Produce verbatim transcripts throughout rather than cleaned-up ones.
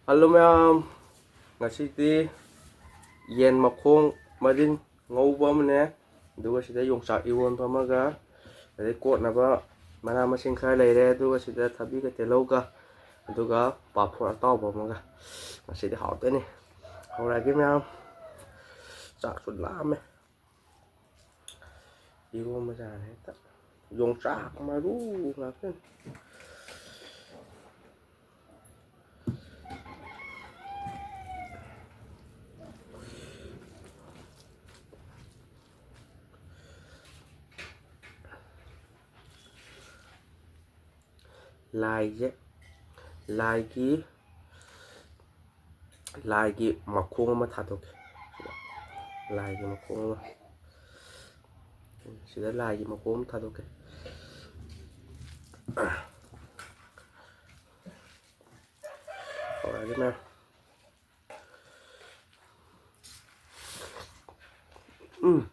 Hello ꯃꯌꯥꯝ, ꯉꯁꯤꯗꯤ ꯌꯦꯟ ꯃꯈꯣꯡ ꯃꯔꯤꯟ ꯉꯧꯕ ꯑꯃꯅꯦ, ꯑꯗꯨꯒ ꯁꯤꯗ ꯌꯣꯡꯆꯥꯛ ꯏꯔꯣꯟꯕ ꯑꯃꯒ, ꯑꯗꯩ ꯀꯣꯠꯅꯕ ꯃꯅꯥ ꯃꯁꯤꯡ ꯈꯔ ꯂꯩꯔꯦ, ꯑꯗꯨꯒ ꯁꯤꯗ ꯊꯕꯤꯒ ꯇꯤꯜꯍꯧꯒ, ꯑꯗꯨꯒ ꯄꯥꯐꯣꯔ ꯑꯇꯥꯎꯕ ꯑꯃꯒ꯫ ꯉꯁꯤꯗꯤ ꯍꯥꯎꯗꯣꯏꯅꯤ꯫ ꯍꯧꯔꯛꯑꯒꯦ ꯃꯌꯥꯝ, ꯆꯥꯛꯁꯨ ꯂꯥꯝꯃꯦ꯫ ꯏꯔꯣꯝꯕ ꯆꯥꯔꯦ ꯍꯦꯛꯇ꯫ ꯌꯣꯡꯆꯥꯛ ꯃꯔꯨ ꯉꯥꯛꯇꯅꯤ꯫ ꯂꯥꯏꯁꯦ, ꯂꯥꯏꯒꯤ, ꯂꯥꯏꯒꯤ ꯃꯈꯣꯡ ꯑꯃ ꯊꯥꯗꯣꯛꯀꯦ꯫ ꯂꯥꯏꯒꯤ ꯃꯈꯣꯡ ꯑꯃ, ꯁꯤꯗ ꯂꯥꯏꯒꯤ ꯃꯈꯣꯡ ꯑꯃ ꯊꯥꯗꯣꯛꯀꯦ꯫ ꯍꯧꯔꯛꯑꯒꯦ ꯃꯌꯥꯝ꯫ ꯎꯝ꯫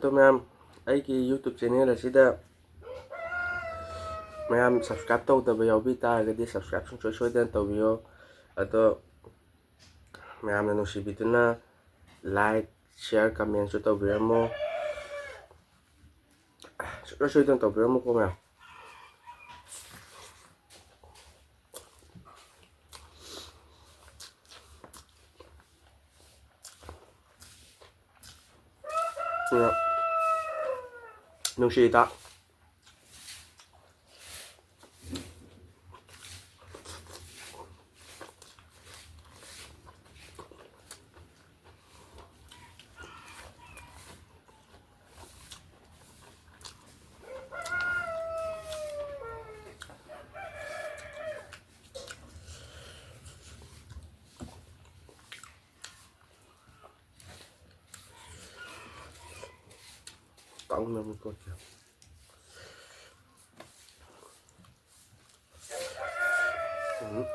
ꯑꯗꯣ ꯃꯌꯥꯝ, ꯑꯩꯒꯤ YouTube channel ꯑꯁꯤꯗ ꯃꯌꯥꯝ subscribe ꯇꯧꯗꯕ ꯌꯥꯎꯕꯤ ꯇꯥꯔꯒꯗꯤ subscribe ꯁꯨꯡꯁꯣꯏ ꯁꯣꯏꯗꯅ ꯇꯧꯕꯤꯌꯣ꯫ ꯑꯗꯣ ꯃꯌꯥꯝꯅ ꯅꯨꯡꯁꯤꯕꯤꯗꯨꯅ like, share, commentꯁꯨ ꯇꯧꯕꯤꯔꯝꯃꯣ꯫ ꯁꯨꯡꯁꯣꯏ ꯁꯣꯏꯗꯅ ꯇꯧꯕꯤꯔꯝꯃꯨꯀꯣ ꯃꯌꯥꯝ꯫ ꯅꯨꯡꯁꯤꯗ꯫ ꯇꯥꯎꯅꯕ ꯄꯣꯠꯁꯦ꯫ ꯎꯝ꯫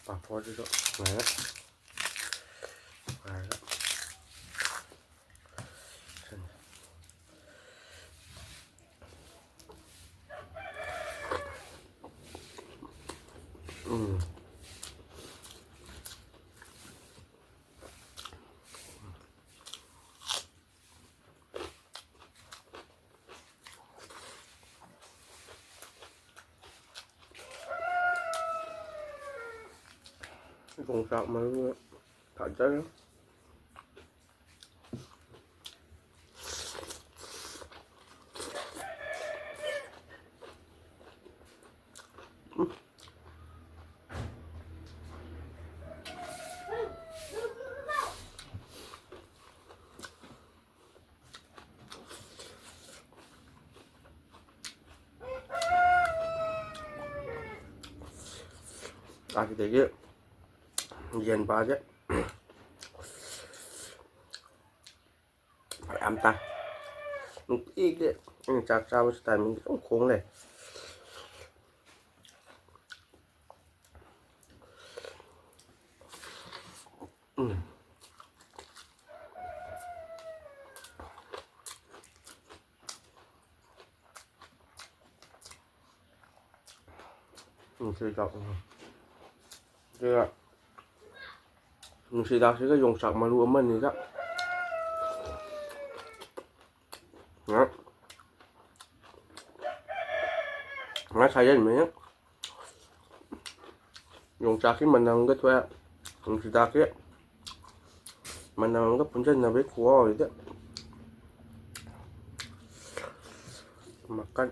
ꯄꯥꯐꯣꯔꯁꯤꯁꯨ ꯂꯣꯏꯔꯦ꯫ ꯂꯣꯏꯔꯒ ꯎꯝ꯫ ꯌꯣꯡꯆꯥꯛ ꯃꯔꯨ ꯐꯖꯔꯦ꯫ ꯑꯁꯤꯗꯒꯤ ꯌꯦꯟꯕꯥꯁꯦ ꯐꯔꯛ ꯌꯥꯝ ꯇꯥꯏ꯫ ꯅꯨꯡꯇꯤꯒꯤ ꯑꯩꯅ ꯆꯥꯛ ꯆꯥꯕꯁꯨ timingꯁꯦ ꯑꯗꯨꯝ ꯈꯣꯡ ꯂꯩ꯫ ꯎꯝ꯫ ꯑꯗꯨꯒ ꯅꯨꯡꯁꯤꯗꯥꯛꯁꯤꯒ ꯌꯣꯡꯆꯥꯛ ꯃꯔꯨ ꯑꯃꯅꯤꯒ ꯉꯥ ꯁꯥꯏꯖꯟꯕꯅꯤꯅ ꯌꯣꯡꯆꯥꯛꯀꯤ ꯃꯅꯝꯒ ꯊꯣꯛꯑꯦ, ꯅꯨꯡꯁꯤꯗꯥꯛꯀꯤ ꯃꯅꯝ ꯑꯃꯒ ꯄꯨꯟꯁꯤꯟꯅꯕꯒꯤ ꯈꯨꯍꯥꯎꯁꯤꯗꯤ ꯃꯈꯜ꯫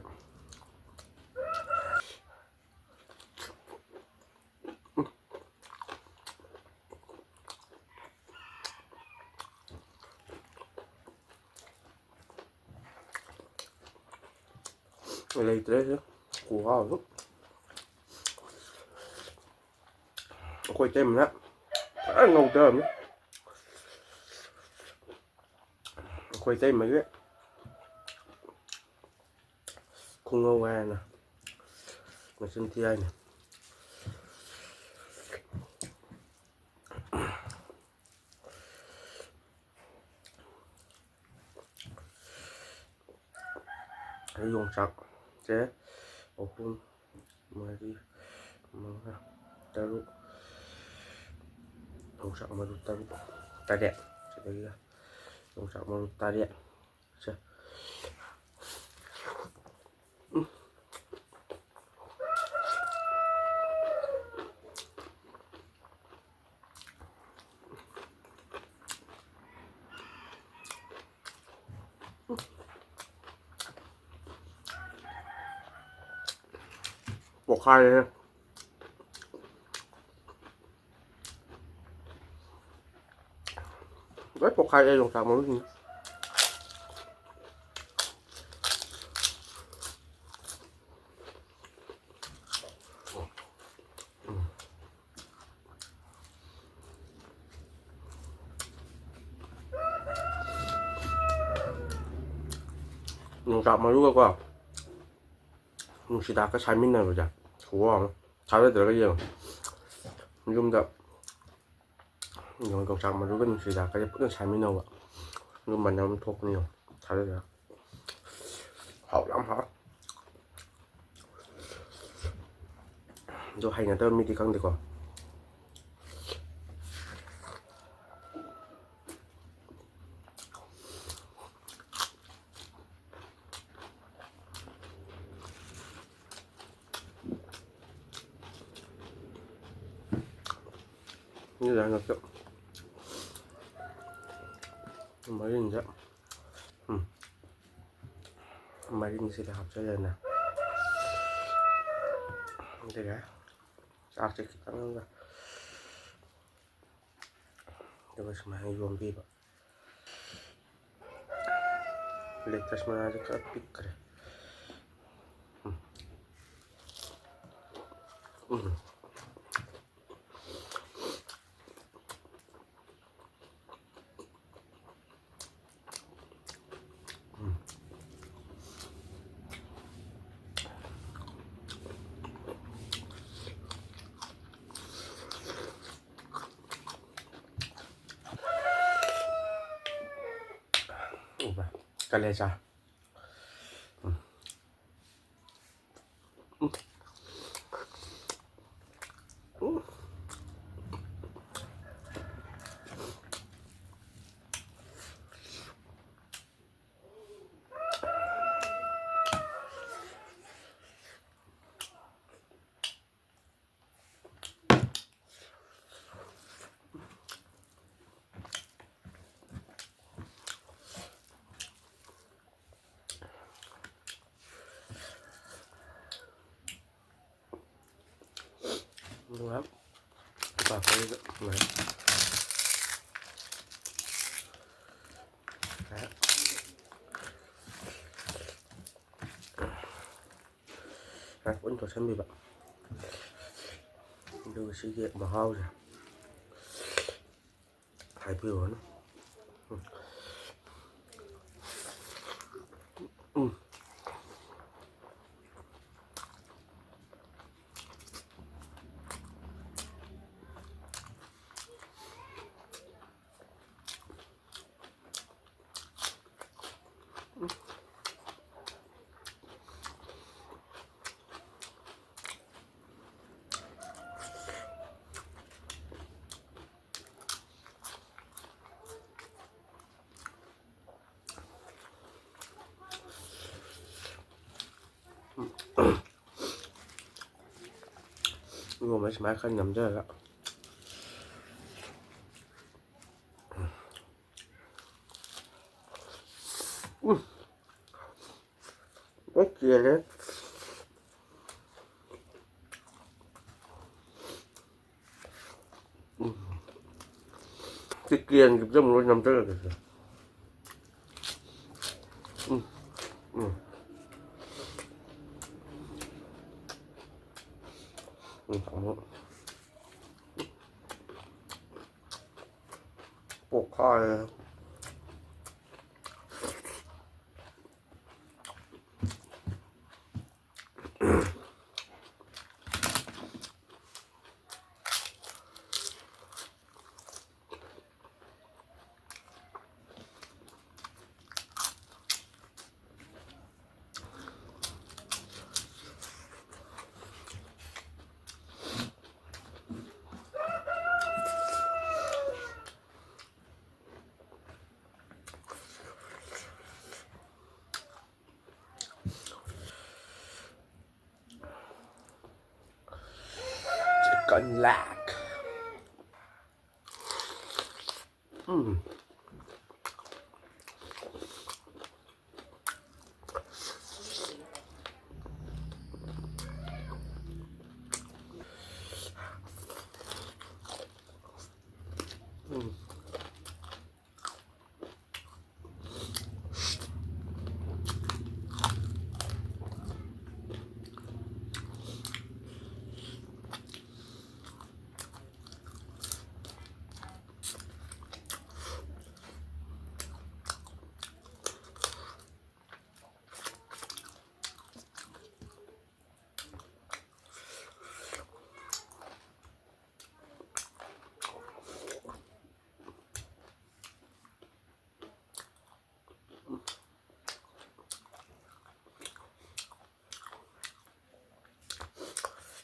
ꯂꯩꯇ꯭ꯔꯦ ꯁꯤ ꯈꯨꯍꯥꯎꯗꯣ꯫ ꯑꯩꯈꯣꯏ ꯏꯇꯩꯃꯅ ꯐꯖꯅ ꯉꯧꯊꯔꯝꯃꯤ꯫ ꯑꯩꯈꯣꯏ ꯏꯇꯩꯃꯒꯤ ꯈꯨꯉꯧ ꯍꯥꯏꯅ ꯃꯆꯤꯟ ꯊꯤ ꯍꯥꯏꯅꯤ꯫ ꯑꯩ ꯌꯣꯡꯆꯥꯛꯁꯦ ꯑꯍꯨꯝ, ꯃꯔꯤ, ꯃꯉꯥ, ꯇꯔꯨꯛ, ꯌꯣꯡꯆꯥꯛ ꯃꯔꯨ ꯇꯔꯨꯛ, ꯇꯔꯦꯠ, ꯁꯤꯗꯒꯤ ꯌꯣꯡꯆꯥꯛ ꯃꯔꯨ ꯇꯔꯦꯠ꯫ ꯁꯦ꯫ ꯄꯣꯛꯈꯥꯏꯔꯦ꯫ ꯂꯣꯏ ꯄꯣꯛꯈꯥꯏꯔꯦ ꯌꯣꯡꯆꯥꯛ ꯃꯔꯨꯁꯤꯡ꯫ ꯌꯣꯡꯆꯥꯛ ꯃꯔꯨꯒꯀꯣ ꯅꯨꯡꯁꯤꯗꯥꯛꯀ ꯁꯥꯏꯃꯤꯟꯅꯕꯁꯦ ꯈꯨꯍꯥꯎ ꯑꯃ꯫ ꯊꯥꯖꯗ꯭ꯔꯒ ꯌꯦꯡꯉꯣ꯫ ꯌꯨꯝꯗ ꯌꯣꯡꯆꯥꯛ ꯃꯔꯨꯒ ꯅꯨꯡꯁꯤꯗꯥꯛꯀꯁꯦ ꯐꯖꯅ ꯁꯥꯏꯃꯤꯟꯅꯧꯕ꯫ ꯑꯗꯨ ꯃꯅꯝ ꯑꯃ ꯊꯣꯛꯄꯅꯤ ꯌꯦꯡꯉꯣ꯫ ꯊꯥꯖꯗ꯭ꯔꯒ꯫ ꯍꯥꯎ ꯌꯥꯝ ꯍꯥꯎ꯫ ꯑꯗꯣ ꯍꯩꯅꯗꯕ ꯃꯤꯗꯤ ꯈꯪꯗꯦꯀꯣ꯫ ꯃꯤꯗ ꯍꯟꯗꯛꯇ ꯃꯔꯤꯟꯁꯦ, ꯎꯝ, ꯃꯔꯤꯟꯁꯤꯗ ꯍꯥꯞꯆꯜꯂꯦꯅ꯫ ꯑꯗꯨꯒ ꯆꯥꯛꯁꯦ ꯈꯤꯇꯪꯒ, ꯑꯗꯨꯒ ꯁꯨꯃꯥꯏꯅ ꯌꯣꯝꯕꯤꯕ꯫ ꯂꯦꯇꯁ ꯃꯅꯥꯁꯦ ꯈꯔ ꯄꯤꯛꯈ꯭ꯔꯦ꯫ ꯎꯝ꯫ ꯎꯝ꯫ ꯎꯕ꯭ꯔꯥ? ꯀꯂꯦꯖꯥ꯫ ꯎꯝ꯫ ꯎꯝ꯫ ꯑꯗꯨꯒ ꯄꯥꯐꯣꯔꯁꯤꯗ ꯁꯨꯃꯥꯏꯅ ꯉꯥꯏꯍꯥꯛ ꯄꯨꯟ ꯇꯣꯠꯁꯟꯕꯤꯕ꯫ ꯑꯗꯨꯒ ꯁꯤꯒꯤ ꯃꯍꯥꯎꯁꯦ ꯍꯥꯏꯕꯤꯔꯨꯔꯅꯨ꯫ ꯎꯝ꯫ ꯎꯝ꯫ ꯏꯔꯣꯟꯕ ꯁꯨꯃꯥꯏꯅ ꯈꯔ ꯅꯝꯖꯔꯒ꯫ ꯎꯝ꯫ ꯂꯣꯏ ꯀꯦꯜꯂꯦ꯫ ꯎꯝ꯫ ꯁꯤ ꯀꯦꯟꯈꯤꯕꯗ ꯑꯃꯨꯛ ꯂꯣꯏ ꯅꯝꯖꯜꯂꯒꯦ ꯁꯦ꯫ ꯎꯝ꯫ ꯎꯝ꯫ ꯎꯝ, ꯑꯃꯨꯛ꯫ ꯄꯣꯛꯈꯥꯏꯔꯦ꯫ Chicken leg. ꯎꯝ꯫ ꯎꯝ꯫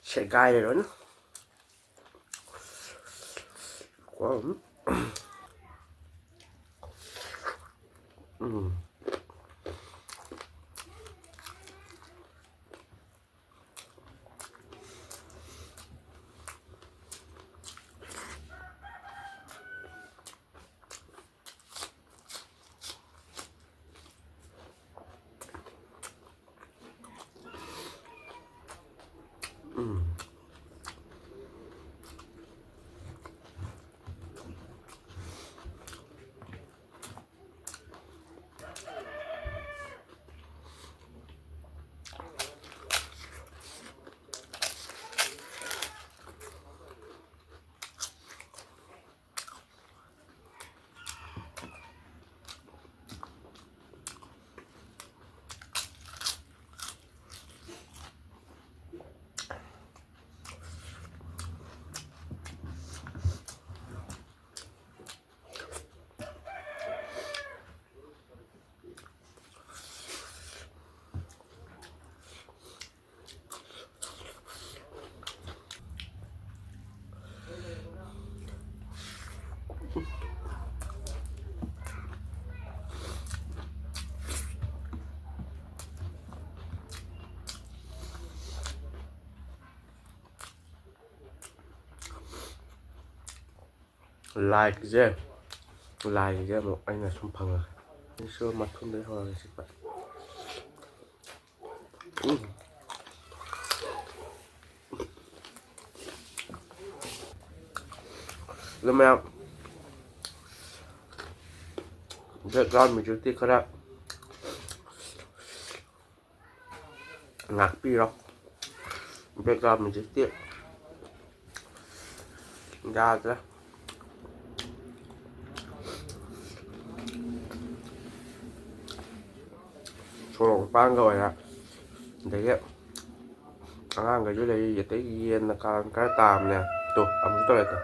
ꯁꯦꯒꯥꯏꯔꯦ ꯂꯣꯏꯅ꯫ ꯎꯝ꯫ ꯂꯥꯏꯒꯤꯁꯦ, ꯂꯥꯏꯒꯤꯁꯦ ꯑꯃꯨꯛ ꯑꯩꯅ ꯁꯨꯝ ꯐꯪꯉꯒꯦ꯫ ꯑꯩꯁꯨ ꯃꯊꯨꯝꯗꯩ ꯍꯧꯔꯒꯦ ꯁꯤꯄ꯫ ꯎꯝ꯫ ꯑꯗꯨ ꯃꯌꯥꯝ, background musicꯇꯤ ꯈꯔ ꯉꯥꯛꯄꯤꯔꯣ꯫ Background musicꯇꯤ ꯌꯥꯗ꯭ꯔꯦ꯫ ꯁꯣꯔꯣꯛ ꯃꯄꯥꯟꯒ ꯑꯣꯏꯔꯦ꯫ ꯑꯗꯒꯤ ꯑꯉꯥꯡꯈꯩꯁꯨ ꯂꯩꯔꯤ, ꯑꯗꯩ ꯌꯦꯟꯅ ꯀꯥꯔꯟ ꯈꯔ ꯇꯥꯕꯅꯦ꯫ ꯇꯨ, ꯑꯃꯨꯛ ꯇꯧꯔꯦ ꯇꯨ꯫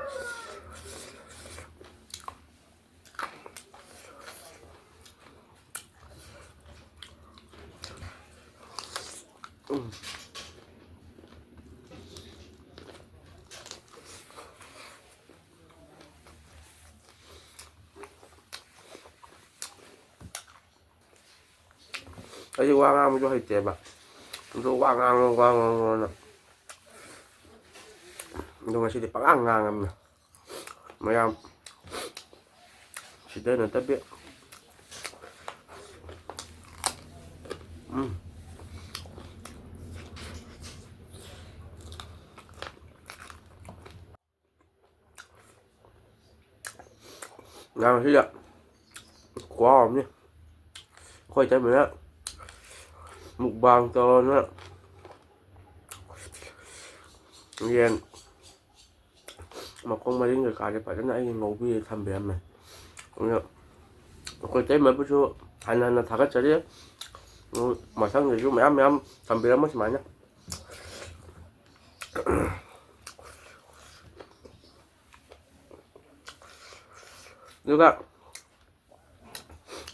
ꯑꯩꯁꯦ ꯋꯥ ꯉꯥꯡꯕꯁꯨ ꯍꯩꯇꯦꯕ꯫ ꯑꯗꯣ ꯋꯥ ꯉꯥꯡꯉꯣ, ꯋꯥ ꯉꯥꯡꯉꯣꯅ꯫ ꯑꯗꯣ ꯉꯁꯤꯗꯤ ꯄꯉꯥꯡ ꯉꯥꯡꯉꯝꯅꯦ꯫ ꯃꯌꯥꯝ ꯁꯤꯗ ꯅꯠꯇꯕꯤ꯫ ꯎꯝ꯫ ꯉꯁꯤꯗ ꯈꯨꯍꯥꯎ ꯑꯃꯅꯤ꯫ ꯑꯩꯈꯣꯏ ꯏꯇꯩꯃꯅ mukbang ꯇꯧꯔꯅ ꯌꯦꯟ ꯃꯈꯣꯡ ꯃꯔꯤꯟ ꯀꯩꯀꯥꯁꯦ ꯐꯖꯅ ꯑꯩꯒꯤ ꯉꯧꯕꯤꯔ ꯊꯝꯕꯤꯔꯝꯃꯦ꯫ ꯑꯗꯣ ꯑꯩꯈꯣꯏ ꯏꯇꯩꯃꯕꯨꯁꯨ ꯍꯟꯅ ꯍꯟꯅ ꯊꯥꯒꯠꯆꯔꯤ꯫ ꯎꯝ, ꯃꯊꯪꯗꯁꯨ ꯃꯌꯥꯝ ꯃꯌꯥꯝ ꯊꯝꯕꯤꯔꯝꯃꯣ ꯁꯨꯃꯥꯏꯅ꯫ ꯑꯗꯨꯒ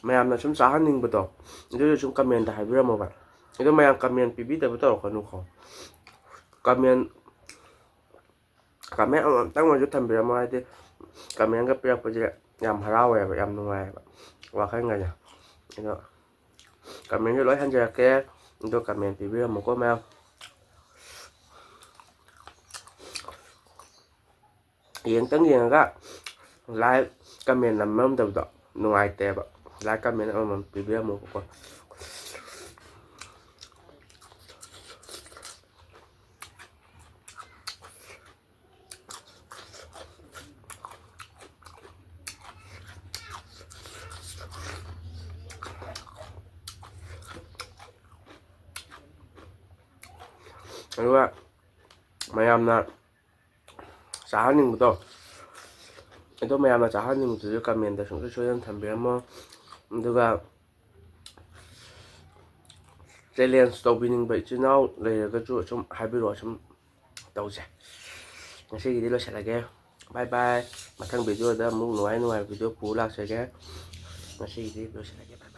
ꯃꯌꯥꯝꯅ ꯁꯨꯝ ꯆꯥꯍꯟꯅꯤꯡꯕꯗꯣ, ꯑꯗꯨꯁꯨ ꯁꯨꯝ commentꯇ ꯍꯥꯏꯕꯤꯔꯝꯃꯣꯕ꯫ ꯑꯗꯣ ꯃꯌꯥꯝ comment ꯄꯤꯕꯤꯗꯕ ꯇꯧꯔꯛꯀꯅꯨꯀꯣ꯫ Comment, comment ꯑꯃꯃꯝꯇꯪ ꯑꯣꯏꯔꯁꯨ ꯊꯝꯕꯤꯔꯝꯃꯣ, ꯍꯥꯏꯗꯤ commentꯒ ꯄꯤꯔꯛꯄꯁꯦ ꯌꯥꯝ ꯍꯔꯥꯎꯋꯦꯕ, ꯌꯥꯝ ꯅꯨꯡꯉꯥꯏꯌꯦꯕ ꯋꯥꯈꯜꯒꯁꯦ꯫ ꯑꯗꯣ commentꯁꯨ ꯂꯣꯏ ꯍꯟꯖꯔꯛꯀꯦ, ꯑꯗꯣ comment ꯄꯤꯕꯤꯔꯝꯃꯨꯀꯣ ꯃꯌꯥꯝ꯫ ꯌꯦꯡꯇꯪ ꯌꯦꯡꯉꯒ Like comment ꯅꯝꯃꯝꯗꯕꯗꯣ ꯅꯨꯡꯉꯥꯏꯇꯦꯕ꯫ Like comment ꯑꯃꯃꯝ ꯄꯤꯕꯤꯔꯝꯃꯣꯕꯀꯣ꯫ ꯑꯗꯨꯒ ꯃꯌꯥꯝꯅ ꯆꯥꯍꯟꯅꯤꯡꯕꯗꯣ, ꯑꯗꯣ ꯃꯌꯥꯝꯅ ꯆꯥꯍꯟꯅꯤꯡꯕꯗꯨꯁꯨ comment ꯁꯨꯡꯁꯣꯏ ꯁꯣꯏꯗꯅ ꯊꯝꯕꯤꯔꯝꯃꯣ꯫ ꯑꯗꯨꯒ challenge ꯇꯧꯕꯤꯅꯤꯡꯕ ꯏꯆꯤꯟ ꯏꯅꯥꯎ ꯂꯩꯔꯒꯁꯨ ꯁꯨꯝ ꯍꯥꯏꯕꯤꯔꯛꯑꯣ, ꯁꯨꯝ ꯇꯧꯁꯦ꯫ ꯉꯁꯤꯒꯤꯗꯤ ꯂꯣꯏꯁꯤꯜꯂꯒꯦ꯫ Bye bye꯫ ꯃꯊꯪ video ꯗ ꯑꯃꯨꯛ ꯅꯨꯡꯉꯥꯏ ꯅꯨꯡꯉꯥꯏꯕ video ꯄꯨꯔ ꯂꯥꯛꯆꯒꯦ꯫ ꯉꯁꯤꯒꯤꯗꯤ ꯂꯣꯏꯁꯤꯜꯂꯒꯦ꯫ Bye bye꯫